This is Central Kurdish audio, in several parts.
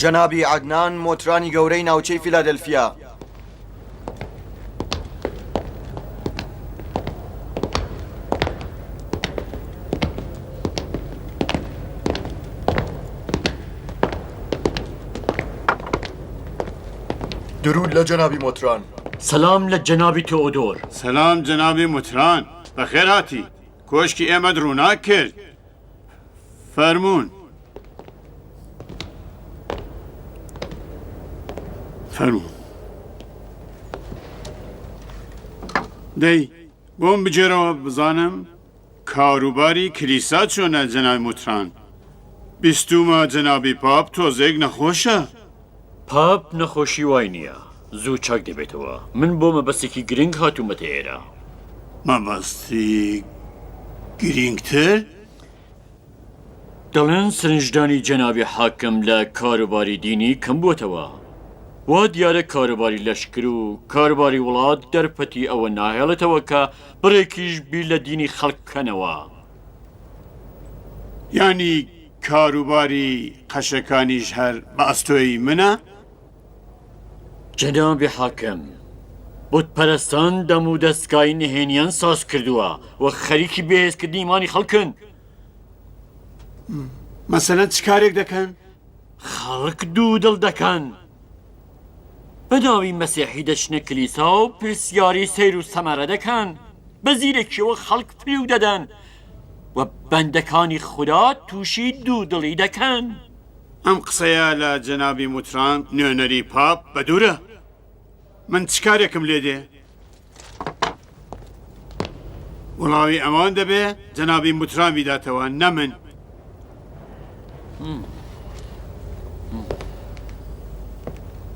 جەنابی عەدنان مۆترانی گەورەی ناوچەی فیلادلفیا. درود لە جەنابی مۆتران. سەلام لە جەنابی تئۆدۆر. سەلام جەنابی موتران، بەخێر هاتی، کۆشکی ئێمەت ڕووناک کرد. فەرموون. فەرموون. دەی بۆم بگێرەوە بزانم کاروباری کلیسا چۆنە جەنابی موتران؟ بیستوومە جەنابی پاپ تۆزێک نەخۆشە. پاپ نەخۆشی وای نییە، زوو چاک دەبێتەوە. من بۆ مەبەستێکی گرنگ هاتوومەتە ئێرە. مەبەستی گرینگتر؟ دەڵێن سرنجدانی جەنابی حاکم لە کاروباری دینی کەم بووەتەوە. وا دیارە کاروباری لەشکر و کاروباری وڵات دەرفەتی ئەوە ناهێڵێتەوە کە بڕێکیش بیر لە دینی خەڵک بکەنەوە. یانی کاروباری قەشەکانیش هەر بە ئەستۆی منە؟ جەنابی حاکم، بتپەرستان دەمودەستگای نهێنیان ساز کردووە و خەریکی بەهێزکردنی ئیمانی خەڵکن. مەسەلەن چ کارێک دەکەن؟ خەڵک دوودڵ دەکەن. بە ناوی مەسیحی دەچنە کلیسا و پرسیاری سەیر و سەمەرە دەکەن. بە زیرەکیەوە خەڵک فریو دەدەن و بەندەکانی خودا تووشی دوودڵی دەکەن. ئەم قسەیە لە جەنابی موتران نوێنەری پاپ بەدوورە. من چ کارێکم لێ دێ؟ وڵاوی ئەوان دەبێ جەنابی موتران بیداتەوە نە من.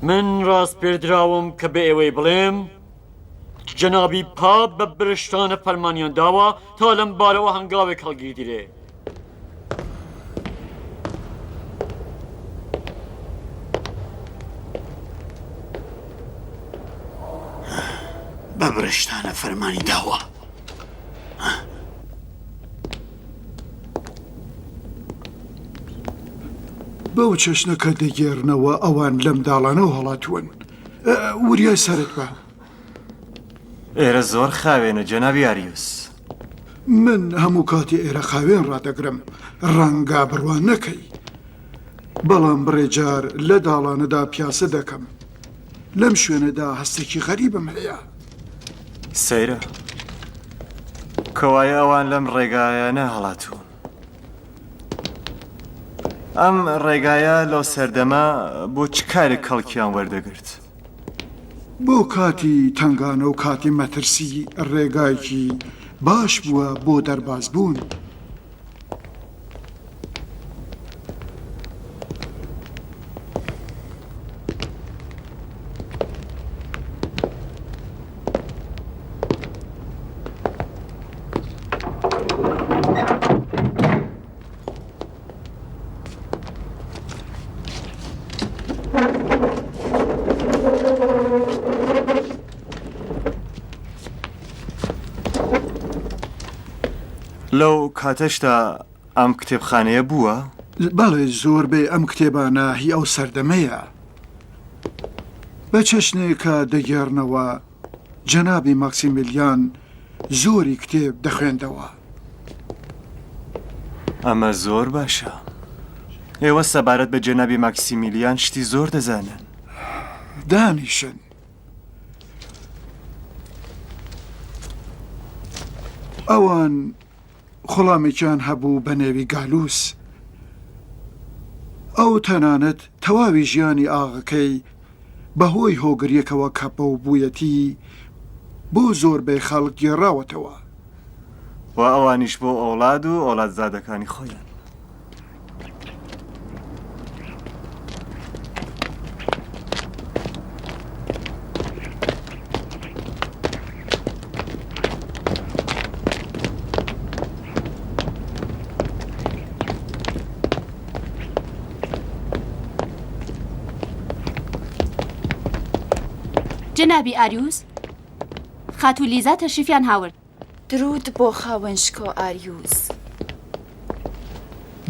من ڕاسپێردراوم کە بە ئێوەی بڵێم جەنابی پاپ بە برشتانە فەرمانیان داوە تا لەم بارەوە هەنگاوێک هەڵگیردرێ. بە برشتانە فەرمانی داوە. بەو چەشنە کە دەگێڕنەوە ئەوان لەم داڵانەوە هەڵاتوون. وریای سەرت بە. ئێرە زۆر خاوێنە جەنابی ئاریوس. من هەموو کاتی ئێرە خاوێن ڕادەگرم، ڕەنگە بڕوا نەکەی. بەڵام بڕێ جار لە داڵانەدا پیاسە دەکەم. لەم شوێنەدا هەستێکی غەریبم هەیە. سەیرە. کەوایە ئەوان لەم ڕێگایانە هەڵاتوون. ئەم ڕێگایە لەو سەردەمە بۆ چ کارێک کەڵکیان وەردەگرت؟ بۆ کاتی تەنگانە و کاتی مەترسی ڕێگایەکی باش بووە بۆ دەربازبوون. لەو کاتەشدا ئەم کتێبخانەیە بووە؟ بەڵێ زۆربەی ئەم کتێبانە هی ئەو سەردەمەیە. بە چەشنێک کە دەگێڕنەوە جەنابی ماکسیمیلیان زۆری کتێب دەخوێندەوە. ئەمە زۆر باشە. ئێوە سەبارەت بە جەنابی ماکسیمیلیان شتی زۆر دەزانن. دانیشن. ئەوان خوڵامێکیان هەبوو بە نێوی گالوس. ئەو تەنانەت تەواوی ژیانی ئاغەکەی بە هۆی هۆگرییەکەوە کە بەوبوویەتی بۆ زۆربەی خەڵک گێڕاوەتەوە. و ئەوانیش بۆ ئەوڵاد و ئەوڵادزادەکانی خۆیان. جەنابی ئاریوس، خاتوو لیزا تەشریفیان هاورد. دروود بۆ خاوەن شکۆ ئاریوس.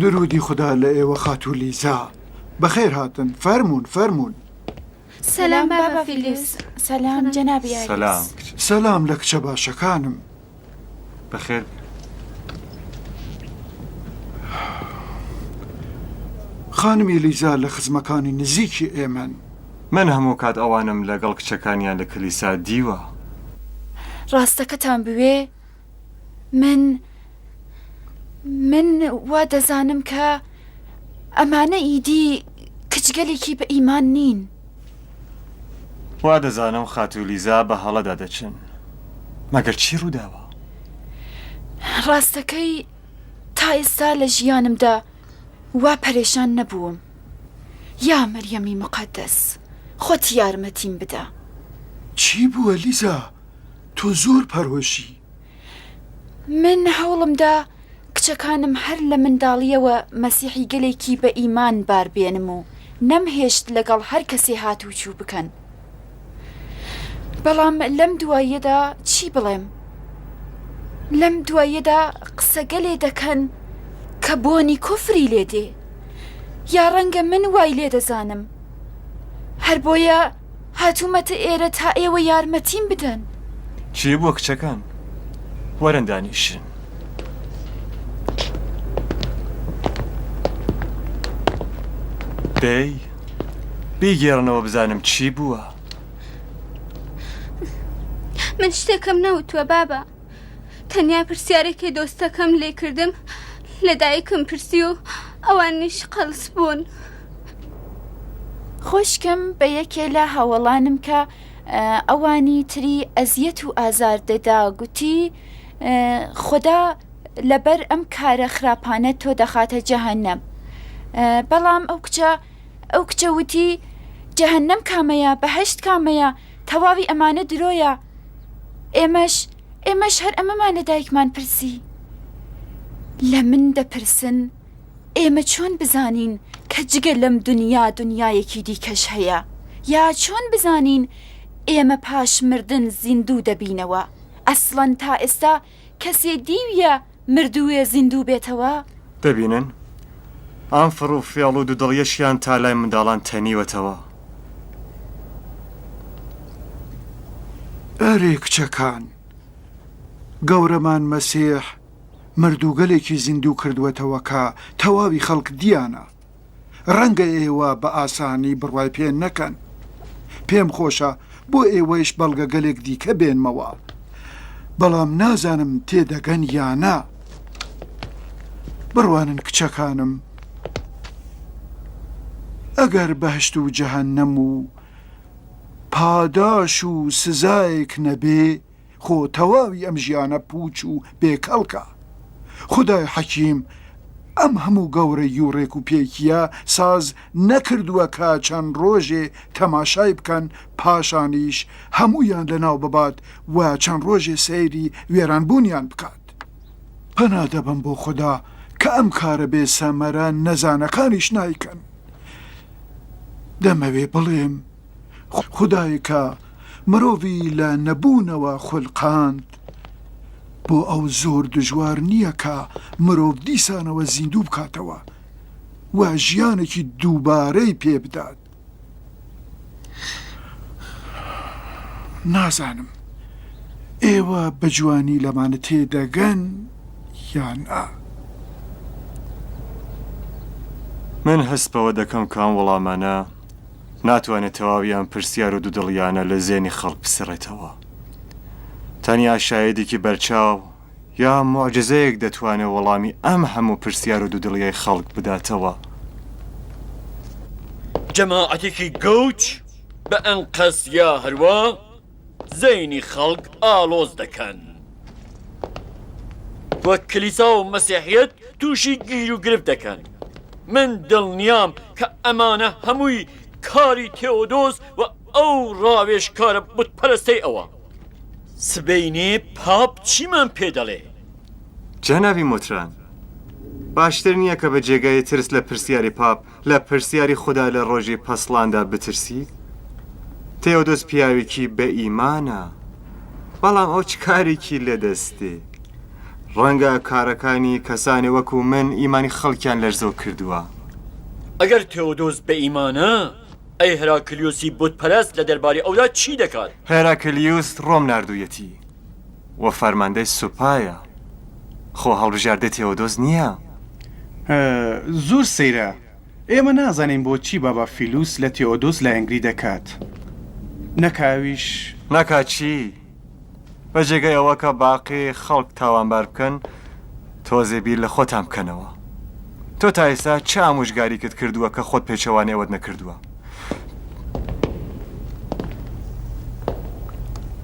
دروودی خودا لە ئێوە خاتوو لیزا. بەخێر هاتن، فەرموون، فەرموون. سەلام بابا فیلیوس. سەلام جەنابی ئاریوس. سەلام کچ. سەلام لە کچە باشەکانم. بەخێر بێن. خانمی لیزا لە خزمەکانی نزیکی ئێمەن. من هەموو کات ئەوانم لەگەڵ کچەکانیان لە کلیسا دیوە. ڕاستەکەتان بوێ من من وا دەزانم کە ئەمانە ئیدی کچگەلێکی بە ئیمان نین. وا دەزانم خاتوو لیزا بە هەڵەدا دەچن. مەگەر چی ڕووداوە؟ ڕاستەکەی تا ئێستا لە ژیانمدا وا پەرێشان نەبووم. یا مەریەمی موقەدەس خۆت یارمەتیم بدە. چی بووە لیزا؟ تۆ زۆر پەرۆشی. من هەوڵم دا کچەکانم هەر لە منداڵییەوە مەسیحیگەلێکی بە ئیمان بار بێنم و نەمهێشت لەگەڵ هەر کەسێ هاتوچوو بکەن. بەڵام لەم دواییەدا چی بڵێم؟ لەم دواییەدا قسەگەلێ دەکەن کە بۆنی کوفری لێ دێ. یا ڕەنگە من وای لێ دەزانم. هەر بۆیە هاتوومەتە ئێرە تا ئێوە یارمەتیم بدەن. چی بووە کچەکان؟ وەرن دانیشن. دەی بیگێڕنەوە بزانم چی بووە؟ من شتێکم نەوتووە بابە. تەنیا پرسیارێکی دۆستەکەم لێ کردم لە دایکم پرسی و ئەوانیش قەڵس بوون. خوشکم بە یەکێ لە هاوەڵانم کە ئەوانی تری ئەزیەت و ئازار دەدا گوتی، خودا لەبەر ئەم کارە خراپانە تۆ دەخاتە جەهەنەم. بەڵام ئەو کچە ئەو کچە وتی، جەهەنەم کامەیە، بەهەشت کامەیە، تەواوی ئەمانە درۆیە. ئێمەش ئێمەش هەر ئەمەمان لە دایکمان پرسی. لە من دەپرسن ئێمە چۆن بزانین کە جگە لەم دنیا دنیایەکی دیکەش هەیە؟ یا چۆن بزانین ئێمە پاش مردن زیندوو دەبینەوە؟ ئەسڵەن تا ئێستا کەسێ دیویە مردووێ زیندوو بێتەوە؟ دەبینن ئەم فڕ و فێڵ و دوودڵیەشیان تا لای منداڵان تەنیوەتەوە. ئەرێ کچەکان، گەورەمان مەسیح مردووگەلێکی زیندوو کردووەتەوە کە تەواوی خەڵک دییانە. ڕەنگە ئێوە بە ئاسانی بڕوای پێ نەکەن. پێم خۆشە بۆ ئێوەیش بەڵگەگەلێک دیکە بێنمەوە، بەڵام نازانم تێدەگەن یا نا. بڕوانن کچەکانم، ئەگەر بەهەشت و جەهەنەم و پاداش و سزایەک نەبێ، خۆ تەواوی ئەم ژیانە پووچ و بێ کەڵکە. خودای حەکیم ئەم هەموو گەورەیی و ڕێک و پێکییە ساز نەکردووە کە چەند ڕۆژێ تەماشای بکەن پاشانیش هەموویان لەناو ببات و چەند ڕۆژێ سەیری وێران بوونیان بکات. پەنا دەبەم بۆ خودا کە ئەم کارە بێ سەمەرە نەزانەکانیش نایکەن. دەمەوێ بڵێم. خودای کە مرۆڤی لە نەبوونەوە خولقاند، بۆ ئەو زۆر دژوار نییە کە مرۆڤ دیسانەوە زیندوو بکاتەوە و ژیانێکی دووبارەی پێ بدات. نازانم ئێوە بە جوانی لەمانە تێدەگەن یان نا. من هەست بەوە دەکەم کە ئەم وەڵامانە ناتوانێت تەواوی ئەم پرسیار و دوودڵییانە لە زێنی خەڵک بسڕێتەوە. تەنیا شایەدێکی بەرچاو یا موعجیزەیەک دەتوانێت وەڵامی ئەم هەموو پرسیار و دوودڵییەی خەڵک بداتەوە. جەماعەتێکی گەوج بە ئەنقەست یا هەروا زەینی خەڵک ئاڵۆز دەکەن. وەک کلیسا و مەسیحیەت تووشی گیروگرفت دەکەن. من دڵنیام کە ئەمانە هەمووی کاری تێئۆدۆس و ئەو ڕاوێژکارە بتپەرستەی ئەوە. سبەینێ پاپ چیمان پێ دەڵێ؟ جەنابی مۆتران، باشتر نییە کە بە جێگای ترس لە پرسیاری پاپ، لە پرسیاری خودا لە ڕۆژی پەسڵاندا بترسی؟ تێئۆدۆس پیاوێکی بە ئیمانە، بەڵام ئەو چ کارێکی لە دەست دێ؟ ڕەنگە کارەکانی کەسانی وەکوو من ئیمانی خەڵکیان لەرزۆک کردووە. ئەگەر تێئۆدۆس بە ئیمانە، ئەی هێراکلیۆسی بتپەرست لە دەرباری ئەودا چی دەکات؟ هێراکلیوس ڕۆم ناردوویەتی و فەرماندەی سوپایە، خۆ هەڵبژاردەی تێئۆدۆس نییە. زۆر سەیرە، ئێمە نازانین بۆچی بابا فیلوس لە تێئۆدۆس لایەنگری دەکات. نەکا ئەویش. نەکا چی؟ بە جێگای ئەوە کە باقی خەڵک تاوانبار بکەن، تۆزێ بیر لە خۆتان بکەنەوە. تۆ تا ئێستا چ ئامۆژگاریکت کردووە کە خۆت پێچەوانەی ئەوەت نەکردووە؟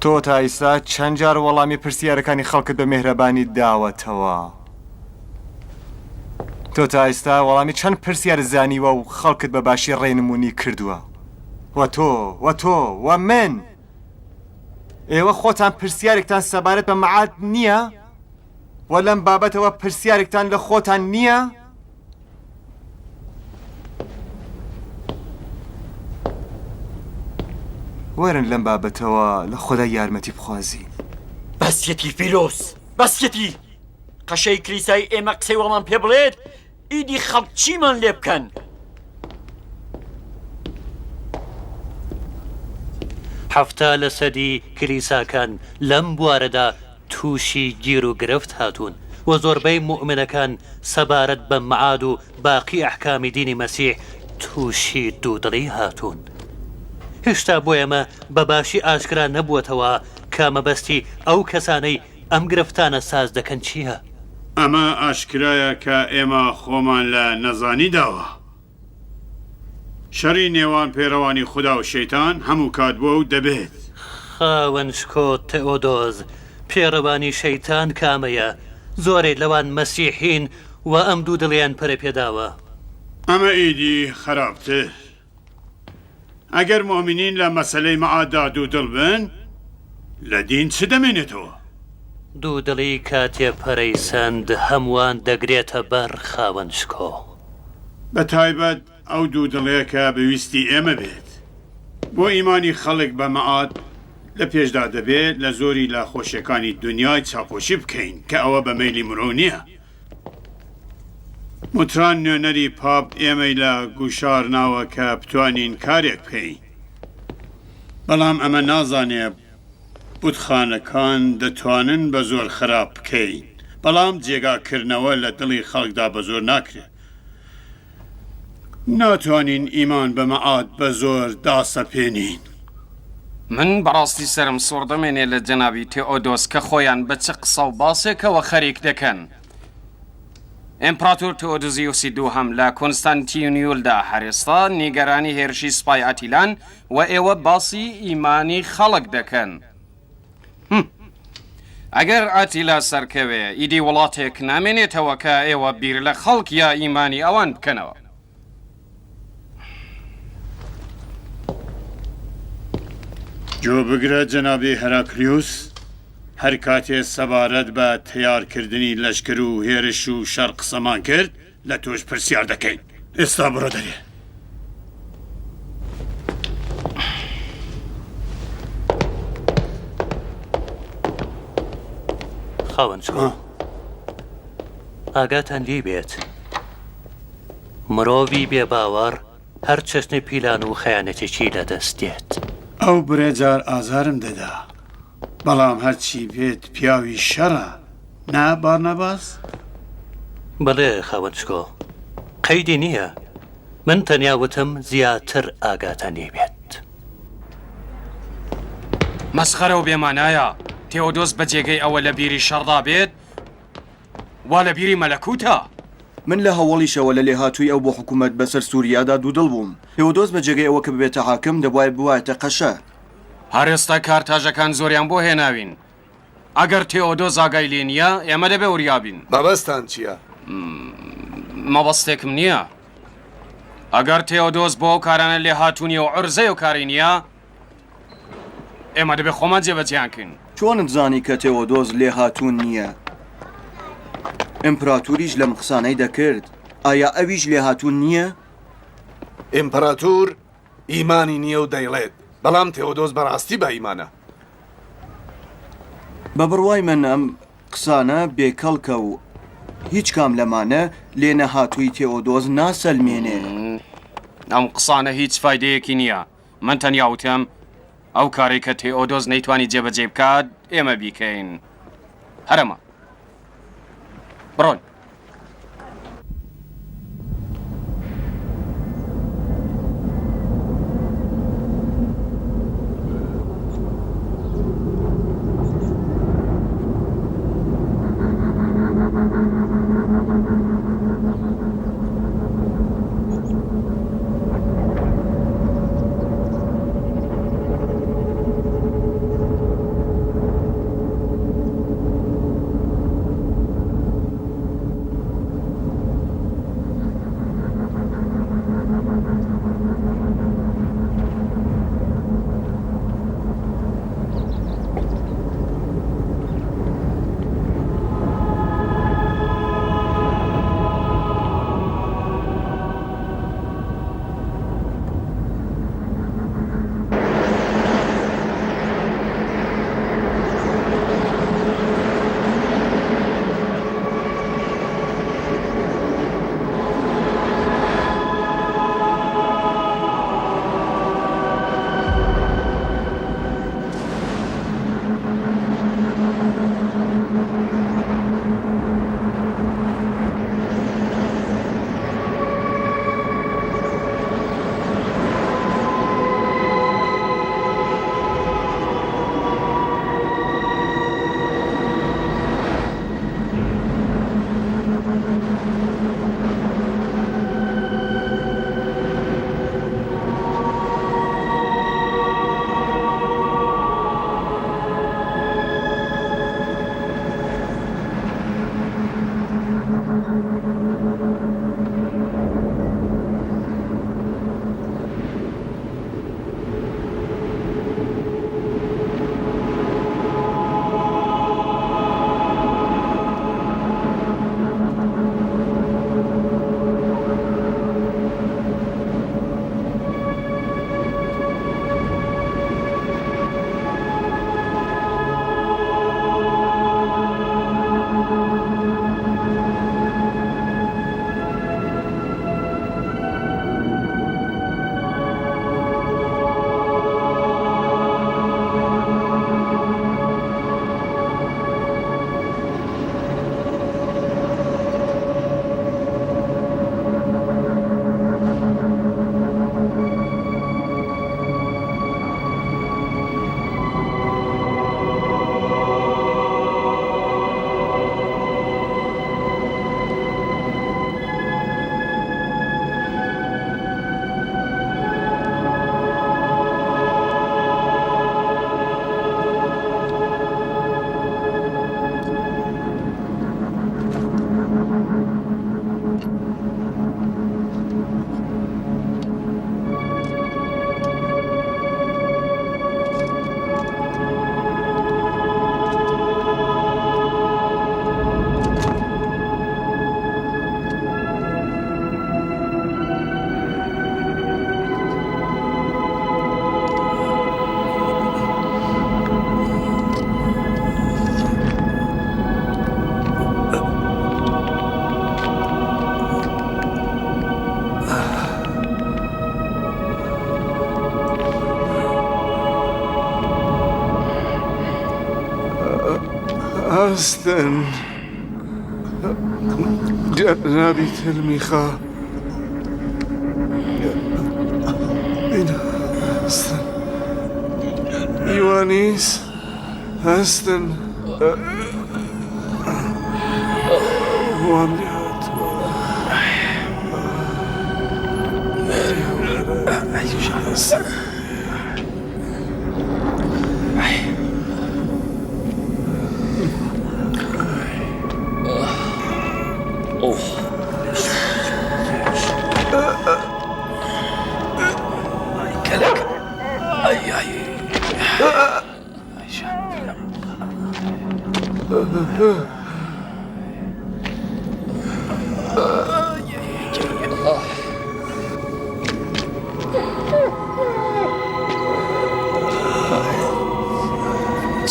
تۆ تا ئیستا چەند جار وەڵامی پرسیارەکانی خەڵکت بە مێهرەبانی داوەتەوە؟ تۆ تا ئیستا وەڵامی چەند پرسیارت زانیوە و خەڵکت بە باشی ڕێنمونی کردووە؟ وە تۆ، وە تۆ، وە من! ئێوە خۆتان پرسیارێکتان سەبارەت بە مەعاد نییە؟ وە لەم بابەتەوە پرسیارێکتان لە خۆتان نییە؟ وەرن لەم بابەتەوە لە خۆدا یارمەتی بخوازین. بەسیەتی فیلۆس، بەسیەتی! قەشەی کلیسای ئێمە قسەی وامان پێ بڵێت، ئیدی خەڵک چیمان لێ بکەن؟ 70 لە سەدی کلیساکان لەم بوارەدا تووشی گیروگرفت هاتوون و زۆربەی موئمنەکان سەبارەت بە مەعاد و باقی ئەحکامی دینی مەسیح تووشی دوودڵی هاتوون. هێشتا بۆ ئێمە بە باشی ئاشکرا نەبووەتەوە کە مەبەستی ئەو کەسانەی ئەم گرفتانە ساز دەکەن چییە؟ ئەمە ئاشکرایە کە ئێمە خۆمان لە نەزانی داوە. شەڕی نێوان پەیڕەوانی خودا و شەیتان هەموو کات بووە و دەبێت. خاوەن شکۆ تئۆدۆز، پێڕەوانی شەیتان کامەیە؟ زۆرێ لەوان مەسیحین و ئەم دوودڵیان پەرە پێداوە. ئەمە ئیدی خەراپتر. ئەگەر موئمینین لە مەسەلەی مەعاددا دوودڵ بن، لە دین چ دەمێنێتەوە؟ دوودڵی کاتێ پەرەی سەند هەمووان دەگرێتە بەر خاوەن شکۆ. بە تایبەت ئەو دوودڵیە کە بە ویستی ئێمە بێت. بۆ ئیمانی خەڵک بە مەعاد لە پێشدا دەبێ لە زۆری لە خۆشیەکانی دونیای چاپۆشی بکەین کە ئەوە بە مەیلی مرۆ نیە. موتران نوێنەری پاپ ئێمەی لە گوشار ناوە کە بتوانین کارێک بکەین. بەڵام ئەمە نازانێ بتخانەکان دەتوانن بە زۆر خراپ بکەین، بەڵام جێگا کردنەوە لە دڵی خەڵکدا بە زۆر ناکرێ. ناتوانین ئیمان بە مەعاد بە زۆر داسەپێنین. من بەڕاستی سەرم سوڕدەمێنێ لە جەنابی تێئۆدۆس کە خۆیان بە چ قسە و باسێکەوە خەریک دەکەن. ئیمپراتۆر تئۆدوزیوسی دووهەم لە کۆنستانتینیولدا هەر ئێستا نیگەرانی هێرشی سوپای ئاتیلان و ئێوە باسی ئیمانی خەڵک دەکەن. هم. ئەگەر ئاتیلا سەرکەوێ ئیدی وڵاتێک نامێنێتەوە کە ئێوە بیر لە خەڵک یا ئیمانی ئەوان بکەنەوە. گوێ بگرە جەنابی هەراکلیوس، هەر کاتێ سەبارەت بە تەیار کردنی لەشکر و هێرش و شەڕ قسەمان کرد، لە تۆش پرسیار دەکەین. ئێستا بڕۆ دەرێ. خاوەن شکۆ، ئاگاتان لێی بێت. مرۆڤی بێ باوەڕ هەر چەشنە پیلان و خەیانەتێکی لە دەست دێت. ئەو برێ جار ئازارم دەدا، بەڵام هەرچی بێت پیاوی شەڕە، نا بارناباس؟ بەڵێ خاوەن شکۆ، قەیدی نییە، من تەنیا وتم زیاتر ئاگاتان لێی بێت. مەسخەرە و بێ مانایە، تێئۆدۆس بە جێگەی ئەوە لە بیری شەڕدا بێت، وا لە بیری مەلەکوتە. من لە هەوەڵیشەوە لە لێهاتووی ئەو بۆ حکوومەت بەسەر سووریادا دوودڵ بووم. تێودۆس بە جێگەی ئەوە کە ببێتە حاکم، دەبوایە ببوایەتە قەشە. هەر ئێستا کارتاژەکان زۆریان بۆ هێناوین. ئەگەر تێئۆدۆس ئاگای لێ نییە، ئێمە دەبێ وریا بین. مەبەستان چییە؟ مەبەستێکم نییە. ئەگەر تێئۆدۆس بۆ ئەو کارانە لێهاتوو نییە و عورزەی ئەو کارەی نییە، ئێمە دەبێ خۆمان جێبەجێیان کەین. چۆنت زانی کە تێئۆدۆس لێهاتوو نییە؟ ئیمپراتوریش لەم قسانەی دەکرد، ئایا ئەویش لێهاتوو نییە؟ ئیمپراتور ئیمانی نییە و دەیڵێت، بەڵام تێئۆدۆس بەڕاستی بە ئیمانە. بە بڕوای من ئەم قسانە بێ کەڵکە و هیچ کام لەمانە لێنەهاتووی تێئۆدۆس ناسەلمێنێ. ئەم قسانە هیچ فایدەیەکی نییە. من تەنیا وتم ئەو کارەی کە تێئۆدۆس نەیتوانی جێبەجێی بکات ئێمە بیکەین. هەرەمە. بڕۆن. هەستن جەنابی تلمیخا هەستن ئیوانیس هەستن وام لێهاتووە.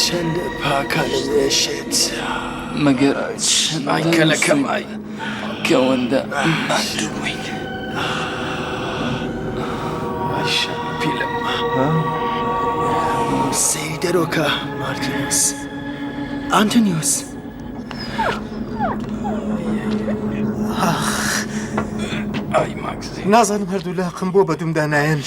چەند پاکانم ئێشێت. مەگەر چەندە کەلەکەم ئای کەوەندە ماندوو بووین. پیلم. سەیری دەرۆکە مارتینوس. ئانتۆنیوس. ئای ماکسی. نازانم هەردوو لاقم بۆ بە دومدا نایەن.